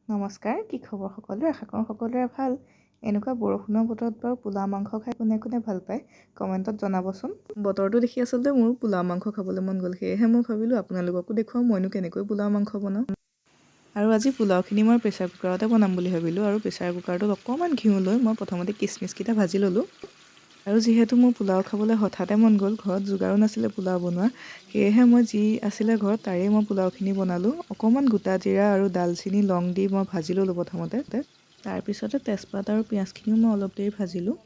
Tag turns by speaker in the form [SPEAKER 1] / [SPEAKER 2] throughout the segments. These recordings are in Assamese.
[SPEAKER 1] নমস্কাৰ, কি খবৰ সকলোৰে? আশা কৰোঁ সকলোৰে ভাল। এনেকুৱা বৰষুণৰ বতৰত বাৰু পোলাও মাংস খাই কোনে কোনে ভাল পায়, কমেণ্টত জনাবচোন। বতৰটো দেখি আচলতে মোৰো পোলাও মাংস খাবলৈ মন গ'ল। সেয়েহে মই ভাবিলোঁ, আপোনালোককো দেখুৱাওঁ মইনো কেনেকৈ পোলাও মাংস বনাওঁ। আৰু আজি পোলাওখিনি মই প্ৰেছাৰ কুকাৰতে বনাম বুলি ভাবিলোঁ। আৰু প্ৰেছাৰ কুকাৰটোত অকণমান ঘিউ লৈ মই প্ৰথমতে কিচমিচকেইটা ভাজি ল'লোঁ। আৰু যিহেতু মোৰ পোলাও খাবলৈ হঠাতে মন গ'ল, ঘৰত যোগাৰো নাছিলে পোলাও বনোৱা, সেয়েহে মই যি আছিলে ঘৰত তাৰেই মই পোলাওখিনি বনালোঁ। অকণমান গোটা জিৰা আৰু ডালচেনি, লং দি মই ভাজি ল'লোঁ প্ৰথমতে। তাৰপিছতে তেজপাত আৰু পিঁয়াজখিনিও মই অলপ দেৰি ভাজিলোঁ।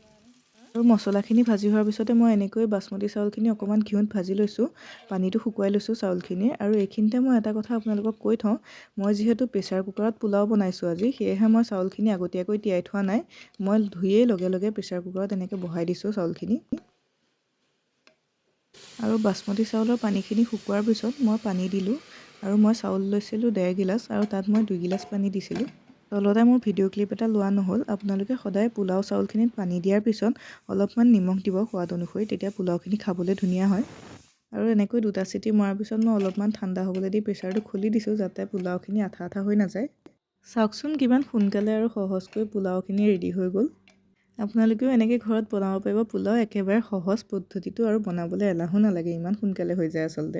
[SPEAKER 1] আৰু মছলাখিনি ভাজি হোৱাৰ পিছতে মই এনেকৈ বাচমতি চাউলখিনি অকণমান ঘিউত ভাজি লৈছোঁ, পানীটো শুকুৱাই লৈছোঁ চাউলখিনিৰ। আৰু এইখিনিতে মই এটা কথা আপোনালোকক কৈ থওঁ, মই যিহেতু প্ৰেছাৰ কুকাৰত পোলাও বনাইছোঁ আজি, সেয়েহে মই চাউলখিনি আগতীয়াকৈ তিয়াই থোৱা নাই। মই ধুয়েই লগে লগে প্ৰেছাৰ কুকাৰত এনেকৈ বহাই দিছোঁ চাউলখিনি। আৰু বাচমতি চাউলৰ পানীখিনি শুকোৱাৰ পিছত মই পানী দিলোঁ। আৰু মই চাউল লৈছিলোঁ 1.5 গিলাচ আৰু তাত মই 2 গিলাচ পানী দিছিলোঁ। তলতে মোৰ ভিডিঅ' ক্লিপ এটা লোৱা নহ'ল। আপোনালোকে সদায় পোলাও চাউলখিনিত পানী দিয়াৰ পিছত অলপমান নিমখ দিব সোৱাদ অনুসৰি, তেতিয়া পোলাওখিনি খাবলৈ ধুনীয়া হয়। আৰু এনেকৈ দুটা চিটি মৰাৰ পিছত মই অলপমান ঠাণ্ডা হ'বলৈ দি প্ৰেছাৰটো খুলি দিছোঁ, যাতে পোলাওখিনি আঠা আঠা হৈ নাযায়। চাওকচোন, কিমান সোনকালে আৰু সহজকৈ পোলাওখিনি ৰেডি হৈ গ'ল। আপোনালোকেও এনেকৈ ঘৰত বনাব পাৰিব পোলাও, একেবাৰে সহজ পদ্ধতিটো আৰু বনাবলৈ এলাহো নালাগে, ইমান সোনকালে হৈ যায় আচলতে।